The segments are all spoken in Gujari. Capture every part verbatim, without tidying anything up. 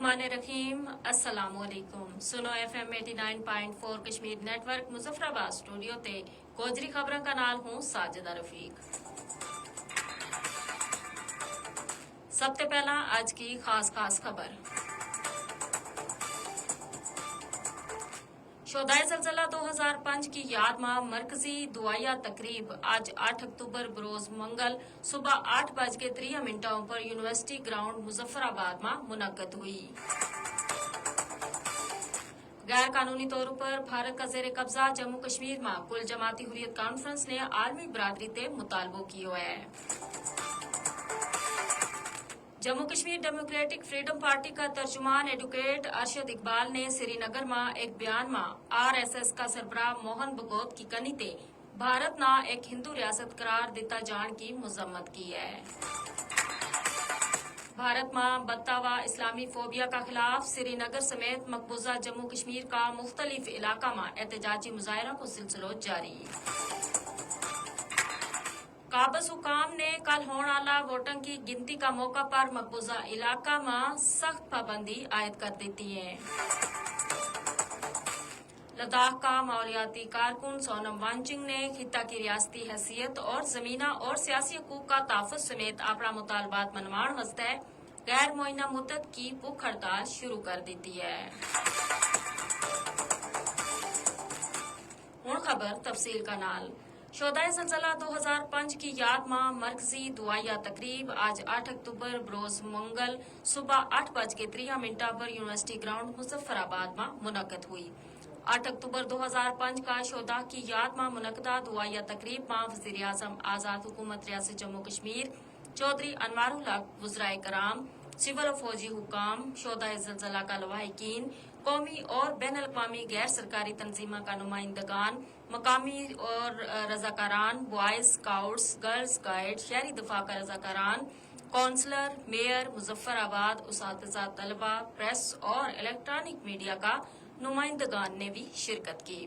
الرحمن الرحیم۔ السلام علیکم۔ سنو ایف ایم ایٹی نائن پوائنٹ فور کشمیر نیٹ ورک مظفر آباد سٹوڈیو تے۔ گوجری خبراں کا نال ہوں ساجدہ رفیق۔ سب تے پہلاں اج کی خاص خاص خبر۔ شہدائے زلزلہ دو ہزار پنج کی یاد ما مرکزی دعائیہ تقریب اج آٹھ اکتوبر بروز منگل صبح آٹھ بج کے تریہہ منٹاں اپر یونیورسٹی گراؤنڈ مظفر آباد ما منعقد ہوئی۔ غیر قانونی طور اپر بھارت کا زیر قبضہ جموں کشمیر ما کل جماعتی حریت کانفرنس نے عالمی برادری تے مطالبو کیو ہے۔ جموں کشمیر ڈیموکریٹک فریڈم پارٹی کا ترجمان ایڈوکیٹ ارشد اقبال نے سری نگر ما ایک بیان ما آر ایس ایس کا سربراہ موہن بھگوت کی کنی تے بھارت نا ایک ہندو ریاست قرار دیتا جان کی مذمت کی ہے۔ بھارت ما بتاوا اسلامی فوبیا کا خلاف سری نگر سمیت مقبوضہ جموں کشمیر کا مختلف علاقہ ما احتجاجی مظاہرہ کو سلسلو جاری۔ قابض حکام نے کل ہون آلا ووٹنگ کی گنتی کا موقع پر مقبوضہ علاقہ ما سخت پابندی عائد کر دیتی ہے۔ لداخ کا ماحولیاتی کارکن سونم وانچنگ نے خطہ کی ریاستی حیثیت اور زمینہ اور سیاسی حقوق کا تحفظ سمیت اپنا مطالبات منوان واسطے غیر معینہ مدت کی بھوک ہڑتال شروع کر دیتی ہے۔ ہن خبر تفصیل کا نال۔ شہدائے زلزلہ دو ہزار پنج کی یاد ما مرکزی دعائیہ تقریب آج آٹھ اکتوبر بروز منگل صبح آٹھ بج کے تریہہ منٹاں پر یونیورسٹی گراؤنڈ مظفر آباد ما منعقد ہوئی۔ آٹھ اکتوبر دو ہزار پنج کا شہدا کی یاد ما منعقدہ دعائیہ تقریب ما وزیر اعظم آزاد حکومت ریاست جموں کشمیر چوہدری انوار الحق، وزرائے کرام، سول و فوجی حکام، شہدائے زلزلہ کا لواحقین، قومی اور بین الاقوامی غیر سرکاری تنظیماں کا نمائندگان، مقامی اور رضاکاران، بوائز اسکاؤٹس، گرلز گائیڈ، شہری دفاع کا رضاکاران، کونسلر، میئر مظفر آباد، اساتذہ، طلبہ، پریس اور الیکٹرانک میڈیا کا نمائندگان نے بھی شرکت کی۔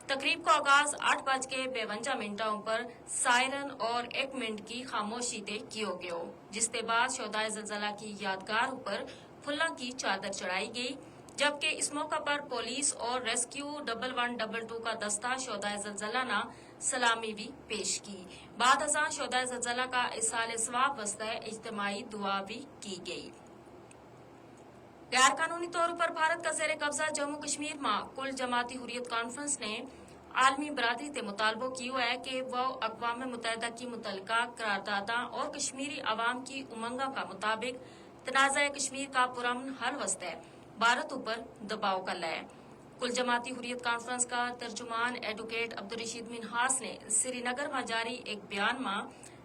تقریب کو آغاز آٹھ بج کے بے ونجا منٹاں اپر سائرن اور ایک منٹ کی خاموشی تے کیو گیو، جس تے بعد شہدائے زلزلہ کی یادگار اپر پھلاں کی چادر چڑھائی گئی، جبکہ اس موقع پر پولیس اور ریسکیو ڈبل ون ڈبل ٹو کا دستہ شہدائے زلزلہ نا سلامی بھی پیش کی۔ بعد ازاں شہدائے زلزلہ کا اصال ثواب واسطے اجتماعی دعا بھی کی گئی۔ غیر قانونی طور پر بھارت کا زیر قبضہ جموں کشمیر ما کل جماعتی حریت کانفرنس نے عالمی برادری تے مطالبو کیو ہے کہ وہ اقوام متحدہ کی متعلقہ قرارداداں اور کشمیری عوام کی امنگاں کا مطابق تنازعہ کشمیر کا پرامن حل واسطے بھارت اپر دباؤ کر لے۔ کل جماعتی حریت کانفرنس کا ترجمان ایڈوکیٹ عبدالرشید منہاس نے سری نگر ما جاری ایک بیان ما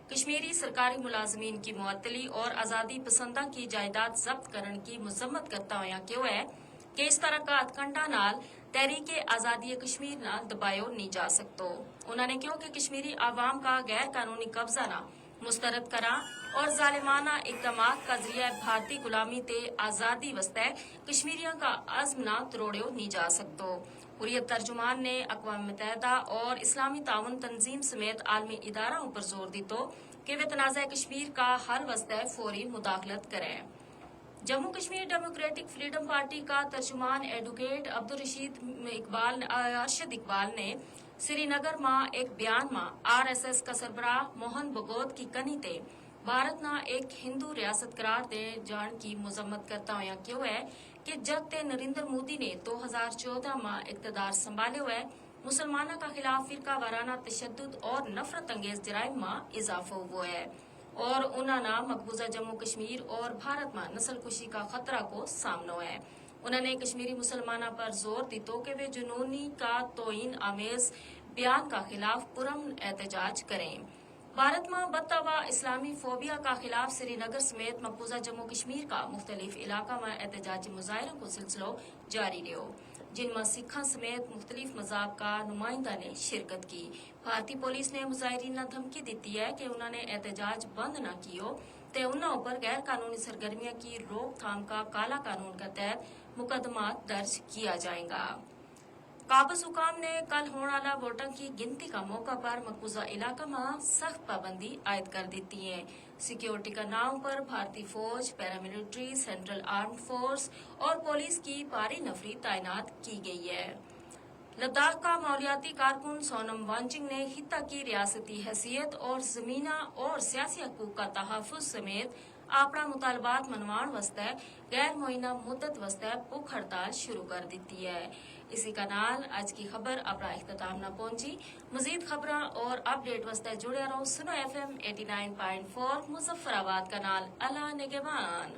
کشمیری سرکاری ملازمین کی معطلی اور آزادی پسنداں کی جائیداد ضبط کرن کی مذمت کرتا ہویا کہیو ہے کہ اس طرح کا ہتھکنڈا نال تحریک آزادی کشمیر نا دبایو نہیں جا سکتو۔ انہوں نے کہیو کہ کشمیری عوام کا غیر قانونی قبضہ نا مسترد کراں اور ظالمانہ اقدامات کا ذریعہ بھارتی غلامی تے آزادی واسطے کشمیریاں کا عزم نا تروڑیو نہیں جا سکتو۔ حریت ترجمان نے اقوام متحدہ اور اسلامی تعاون تنظیم سمیت عالمی اداراں اپر زور دیتو کہ وہ تنازعہ کشمیر کا حل واسطے فوری مداخلت کریں۔ جموں کشمیر ڈیموکریٹک فریڈم پارٹی کا ترجمان ایڈوکیٹ عبدالرشید اقبال ارشد اقبال نے سری نگر ما ایک بیان ما آر ایس ایس کا سربراہ موہن بھگوت کی کنی تے بھارت نا ایک ہندو ریاست قرار دے جان کی مذمت کرتا ہویا کہیو ہے کہ جد تے نریندر مودی نے دو ہزار چودہ ما اقتدار سنبھالیو ہے، مسلماناں کا خلاف فرقہ وارانہ تشدد اور نفرت انگیز جرائم ما اضافو ہوو ہے اور انہاں نا مقبوضہ جموں کشمیر اور بھارت ما نسل کشی کا خطرہ کو سامنو ہے۔ انہاں نے کشمیری مسلماناں پر زور دیتو کہ وہ جنونی کا توہین آمیز بیان کا خلاف پرامن احتجاج کریں۔ بھارت ما بتاوا اسلامی فوبیا کا خلاف سری نگر سمیت مقبوضہ جموں کشمیر کا مختلف علاقہ ما احتجاجی مظاہروں کو سلسلو جاری رہیو، جن ما سکھاں سمیت مختلف مذہب کا نمائندہ نے شرکت کی۔ بھارتی پولیس نے مظاہرین نا دھمکی دیتی ہے کہ انہوں نے احتجاج بند نہ کیو تے انہوں پر غیر قانونی سرگرمیاں کی روک تھام کا کالا قانون کا تحت مقدمات درج کیا جائیں گا۔ قابض حکام نے کل ہون آلا ووٹاں کی گنتی کا موقع پر مقبوضہ علاقہ ما سخت پابندی عائد کر دیتی ہے۔ سیکیورٹی کا ناؤں پر بھارتی فوج، پیراملٹری، سینٹرل آرمڈ فورس اور پولیس کی پاری نفری تعینات کی گئی ہے۔ لداخ کا ماحولیاتی کارکن سونم وانچنگ نے خطہ کی ریاستی حیثیت اور زمینہ اور سیاسی حقوق کا تحفظ سمیت آپنا مطالبات منوان واسطے غیر معینہ مدت واسطے بھوک ہڑتال شروع کر دیتی ہے۔ اسی کا نال اج کی خبر اپنا اختتام نہ پہنچی۔ مزید خبراں اور اپڈیٹ واسطے جڑیا رہو سنو ایف ایم ایٹی نائن پوائنٹ فور مظفرآباد کا نال۔ اللہ نگہبان۔